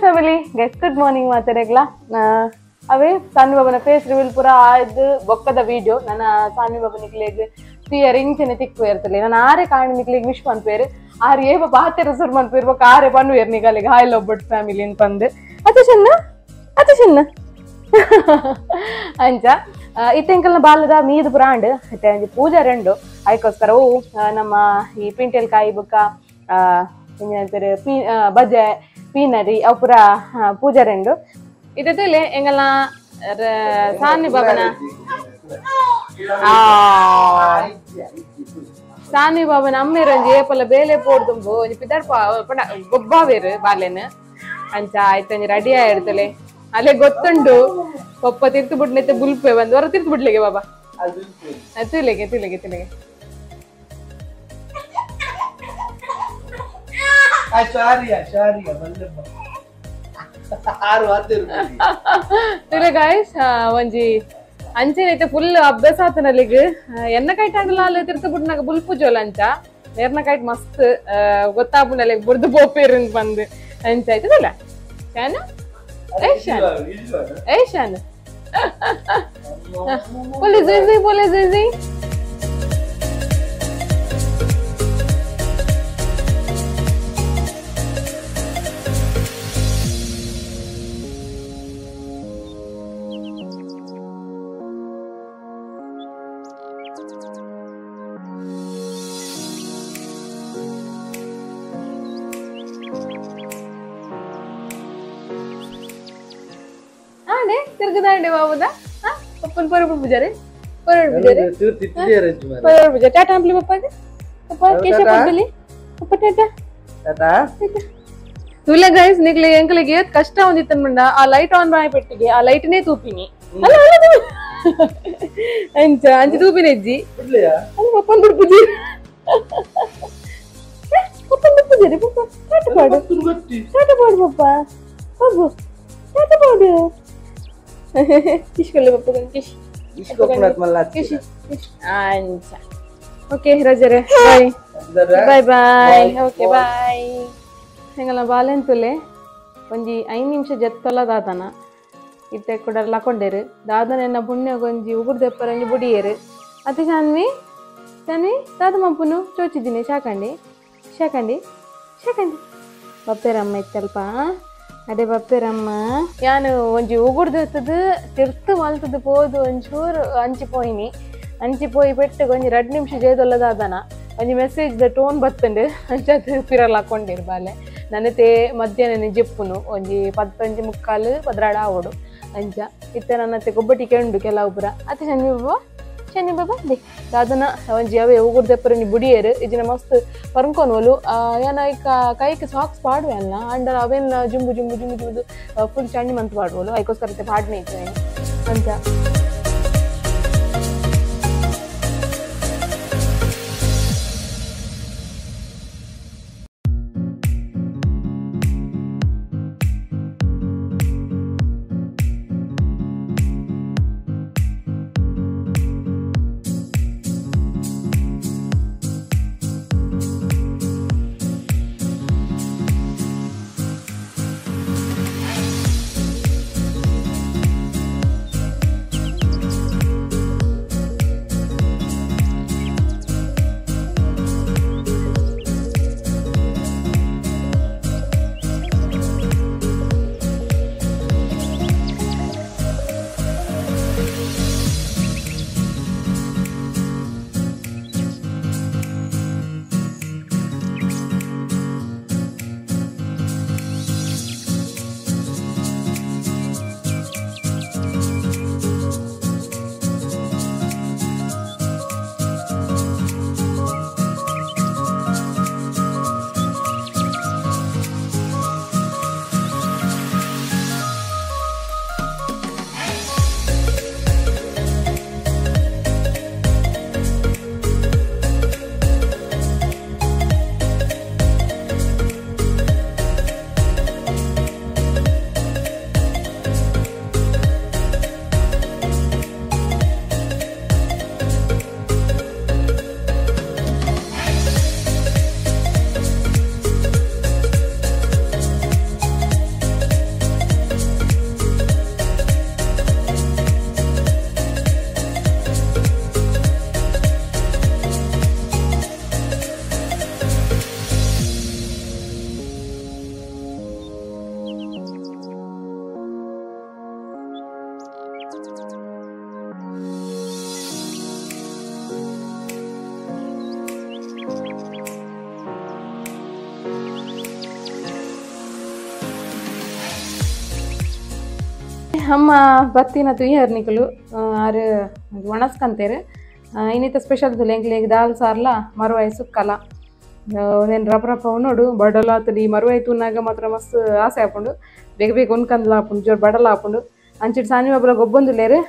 Family guys, good morning ಮಾತಾಡಗ್ಲಾ. ಅವೇ Saanvi ಬಾಬನ face reveal ಪೂರ ಆಯ್ದು ಬೊಕ್ಕದ ವಿಡಿಯೋ. ನನ್ನ ಸಾನ್ವಿ ಬಾಬನಿಗೆ ತೀಯರ್ ಇಂಚನೆ ತಿಕ್ಕು ಇರ್ತಲೆ. ನಾನು ಆರೆ ಕಾರಣ ವಿಶ್ ಪನ್ಪೇರು ಆರು ಏ ಬಾತೆರ ಸುರ್ ಮನ್ಪೇರು ಬೊಕ್ಕ ಆರೆ ಪನ್ವೇರ್ ನಿಗಲಿಗೆ ಹಾಯ್ ಲವ್ ಫ್ಯಾಮಿಲಿ ಅಂತ ಬಂದು ಅತ ಚೆನ್ನ ಅತ ಚೆನ್ನ ಅಂಚ ಇತ್ತೆಂಕಲ್ನ ಬಾಲದ ಮೀದು ಬ್ರಾಂಡ್ ಇತ್ತೆ ಒಂಜಿ ಪೂಜಾ ರೆಂಡು ಅದಕ್ಕೋಸ್ಕರ ಅವು ನಮ್ಮ ಈ ಪಿಂಟೆಲ್ ಕಾಯಿ ಬೊಕ್ಕ ಎಂಜಂತಾರೆ ಪೀ ಬಜೆ ಪೀನರಿ ಅವು ಪೂರ ಪೂಜಾ ರೆಂಡು ಇದೇ ಎಂಗಲ್ನ ಸಾನ್ವಿ ಬಾಬನ ಸಾನ್ವಿ ಬಾಬನ ಅಮ್ಮೇರಂಜಿ ಏಪಲ ಬೇಲೆ ಪೋಡ್ದುಂಬು ಒಂಜಿ ಪಿದಡ್ಪ ಪಂಡ ಗೊಬ್ಬಾವೇರು ಬಾಲೆನ್ ಅಂಚ ಆಯ್ತಂಜಿ ರೆಡಿ ಆಯಿರ್ತಲೆ ಅಲ್ಲೇ ಗೊತ್ತುಂಡು ಪಪ್ಪ ತಿರ್ತು ಬಿಡ್ನೈತೆ ಬುಲ್ಪೆ ಬಂದು ಹೊರ ತಿರ್ತು ಬಿಡ್ಲಿಗೆ ಬಾಬಾ ತಿಲಿಗೆ ತಿಲಿಗೆ ತಿಲಿಗೆ ಗಾಯ್ಸ್ ಒಂಜಿ ಅಂಚೆನೈತೆ ಫುಲ್ ಅಭ್ಯಾಸ ಆತನಲ್ಲಿಗ್ ಎನ್ನ ಕೈಟ್ ಆಗಲ್ಲ ಅಲ್ಲಿ ತಿರ್ತು ಬಿಡ್ನಾಗ ಬುಲ್ಪು ಜೋಲ ಅಂಚ ನೇರ್ನ ಕೈಟ್ ಮಸ್ತ್ ಗೊತ್ತಾಪುಂಡಲ್ಲಿಗ್ ಬುಡ್ದು ಪೋಪೇರು ಬಂದು ಅಂಚ ಆಯ್ತದಲ್ಲ ಶಾನು ಏ ಶಾನು ಏ ಶಾನು ಬೋಲೆ ಜೈ ಬೋಲೆ ಜೈ ಜೈ. ತಿರ್ಗದಾಂಡೆ ಬಾಬುದ ಪಪ್ಪನ ಪರಬು ಪೂಜಾರಿ ಪರಬು ಪೂಜಾರಿ ಪರಬು ಪೂಜಾ ಟಾಟಾ ಅಂಪ್ಲಿ ಪಪ್ಪಾಗೆ ಪಪ್ಪ ಕೇಶ ಪಬ್ಬಲಿ ಪಪ್ಪ ಟಾಟಾ ಟಾಟಾ ತುಲೆ ಗೈಸ್ ನಿಕ್ಲೆ ಎಂಕಲಿಗೆ ಏತ್ ಕಷ್ಟ ಒಂದಿತ್ತನ್ ಮಂಡ ಆ ಲೈಟ್ ಆನ್ ಬಾಯ್ ಪೆಟ್ಟಿಗೆ ಆ ಲೈಟ್ ನೇ ತೂಪಿನಿ ಅಲ್ಲ ಅಲ್ಲ ಅಂಚ ಅಂಚ ತೂಪಿನಿ ಅಜ್ಜಿ ಅಲ್ಲ ಪಪ್ಪನ ಬಿಡು ಪೂಜಿ ಪಪ್ಪನ ಬಿಡು ಪೂಜಾರಿ ಪಪ್ಪ ಟಾಟಾ ಪಾಡು ಟಾಟಾ ಪಾಡು ಪಪ್ಪ ಬಾಬು ಟಾಟಾ ಪಾಡು किश कर ले पप्पू कन किश किश कोकोनट मल्ला किश अच्छा ओके रजरे bye bye bye okay bye ಎಂಗಲ ಬಾಲೆನ್ ತುಲೆ ಒಂಜಿ 5 ನಿಮಿಷ ಜತ್ತಲ ದಾದನ ಇತ್ತೆ ಕುಡರ್ ಲಕೊಂಡೇರು ದಾದನ ಎನ್ನ ಪುಣ್ಯ ಒಂಜಿ ಉಗುರು ದೆಪ್ಪರಂಜಿ ಬುಡಿಯೇರು ಅತಿ ಶಾನ್ವಿ ಶಾನ್ವಿ ದಾದ ಮಪ್ಪುನು ಚೋಚಿದ್ದೀನಿ ಶಾಕಂಡಿ ಶಾಕಂಡಿ ಶಾಕಂಡಿ ಬಪ್ಪೇರಮ್ಮ ಇತ್ತಲ್ಪ ಅದೇ ಬಪ್ಪೇರಮ್ಮ ಯಾನು ಒಂಜಿ ಉಗುರ್ದತ್ತದು ತಿರ್ತು ಮಲ್ತದು ಪೋದು ಒಂಚೂರು ಅಂಚಿ ಪೋಯಿನಿ ಅಂಚಿ ಪೋಯಿ ಪೆಟ್ಟು ಒಂಜಿ 2 ನಿಮಿಷ ಜೇದೊಲ್ಲದಾದನ ಒಂಜಿ ಮೆಸೇಜ್ the tone ಬತ್ತಂಡು ಅಂಚ ಪಿರಲ್ ಹಾಕೊಂಡಿರು ಬಾಲೆ ನನ್ನತೆ ಮಧ್ಯಾಹ್ನ ಜೆಪ್ಪುನು ಒಂಜಿ 10:45 12 ಆವಡು ಅಂಚ ಇತ್ತೆ ನನ್ನತೆ ಗೊಬ್ಬಟಿಕೆ ಉಂಡು ಕೆಲವು ಪುರ ಅತ್ತೆ ಶನಿ ಬಾಬಾ ಶನಿ ಬಾಬಾ they ದಾದನ ಒಂಜಿ ಅವೇ ಉಗುರ್ದೆಪ್ಪರೊಂಜಿ ಬುಡಿಯೇರು ಇಜಿನ ಮಸ್ತ್ ಪರ್ಕೊನೋಲು ಏನ ಐಕ ಕೈಕ್ ಸಾಕ್ಸ್ ಪಾಡುವೆ ಅಲ್ಲ ಅಂಡ ಅವೇನ್ ಜುಂಬು ಜುಂಬು ಜುಂಬು ಜುಂಬು ಫುಲ್ ಚಂಡಿ ಮಂತ್ ಪಾಡುವಳು ಐಕೋಸ್ಕರ ಪಾಡ್ನೆ ಇತ್ತು ಅಂತ. ಅಮ್ಮ ಬತ್ತಿನ ತುಯ್ಯರ್ ನಿಕುಲು ಆರು ಒಣಸ್ಕಂತೇರು ಇನ್ನಿತ ಸ್ಪೆಷಲ್ ತುಲೆ ಎಂಕ್ಲೆಗ್ ದಾಲ್ ಸಾರ್ಲ ಮರುವಾಯಿ ಸುಕ್ಕಲ ಒಂದೇನು ರಪ ರಪ ಉನ್ನೋಡು ಬಡಲ ಆತುಂಡು ಈ ಮರುವಾಯಿ ತೂನಾಗ ಮಾತ್ರ ಮಸ್ತ್ ಆಸೆ ಆಪುಂಡು ಬೇಗ ಬೇಗ ಉನ್ಕಂದ್ಲ ಆಪುಂಡು ಜೋರು ಬಡಲ ಆಪುಂಡು ಅಂಚಿಡ್ ಸಾನಿ ಬಾಬುಲ ಗೊಬ್ಬೊಂದುಲ್ಲೇರು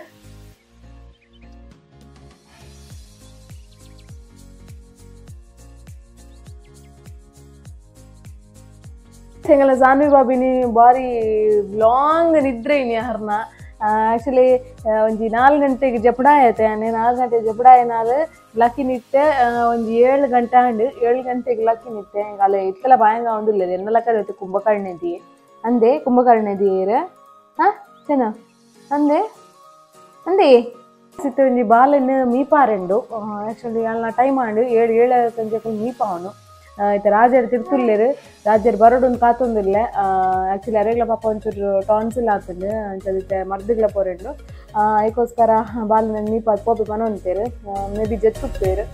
ಎಂಗಲ ಜಾನ್ವಿ ಬಾಬಿನಿ ಬಾರಿ ಲಾಂಗ್ ನಿದ್ರೆ ಇನಿ ಹರ್ನ ಆಕ್ಚುಲಿ ಒಂಜಿ 4 ಗಂಟೆಗೆ ಜಪಡ ಆಯ್ತೆ ಆನೆ 4 ಗಂಟೆಗೆ ಜಪಡ ಆಯ್ನಾಲ್ ಲಕ್ಕಿ ನಿತ್ತೆ ಒಂಜಿ 7 ಗಂಟೆ ಆಂಡ್ 7 ಗಂಟೆಗೆ ಲಕ್ಕಿ ನಿತ್ತೆ ಅಲ್ಲ ಇತ್ತಲ ಬಾಯಂಗ ಉಂಡುಲ್ಲ ಎನ್ನ ಲಕ್ಕ ಕುಂಭಕರ್ಣದಿ ಅಂದೆ ಕುಂಭಕರ್ಣದಿ ಏರ್ ಹಾ ಚೆನ್ನ ಅಂದೆ ಅಂದೆ ಸಿತ್ತೆ ಒಂಜಿ ಬಾಲೆನ್ ಮೀಪಾರೆಂಡು ಆಕ್ಚುಲಿ ಅಲ್ಲ ಟೈಮ್ ಆಂಡ್ 7 7 ಸಂಜೆ ಮೀಪಾವನು ಇತ್ತೆ ರಾಜರು ತಿರ್ತುಲ್ಲೇರು ರಾಜರು ಬರೋಡೊಂದು ಕಾತೊಂದಿಲ್ಲ ಆಕ್ಚುಲಿ ಅರೆಗ್ಲ ಪಾಪ ಒಂಚೂರು ಟಾನ್ಸಿಲ್ ಆತುಂಡು ಅಂಚ ಇತ್ತೆ ಮರ್ದಿಗ್ಲ ಪೋರೆಂಡು ಐಕೋಸ್ಕರ ಬಾಲಿನ ಮೀಪಾದ್ ಪೋಪಿ ಪನೊಂತೇರು ಮೇ ಬಿ ಜೆತ್ತುಪ್ಪೇರು.